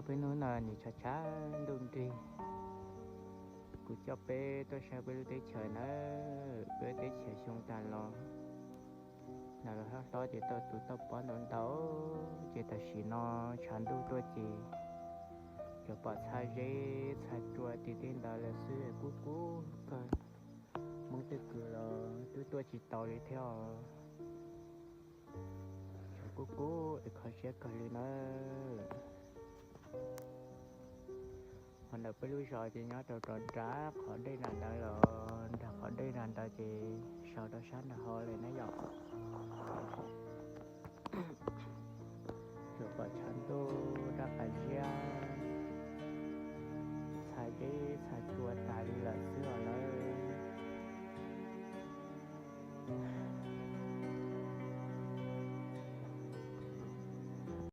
Peb hnub no nim tshav tshav ntuj nrig, kuv coj peb tuaj saib peb lub teb chaws nawb. Peb teb chaws xyoo tas los nag los hlob hlob ces tau tus toj pob ntau ntau, ces tam sim no tshav ntuj tuaj ces cov pom txhaj zeb txhaj rua tib teb ntawd lawm xwb, kub kub kawg. Hmoob twg kws los twb tuaj tsis tau li thiab os. Tshav kub kub es kho siab kawg li nawb. Ho ntawm peb lub zos ces nyob rau rau nram qhov dej nram ntawd los, nram qhov dej nram ntawd ces sau rau sab nram hauv lawm na yom.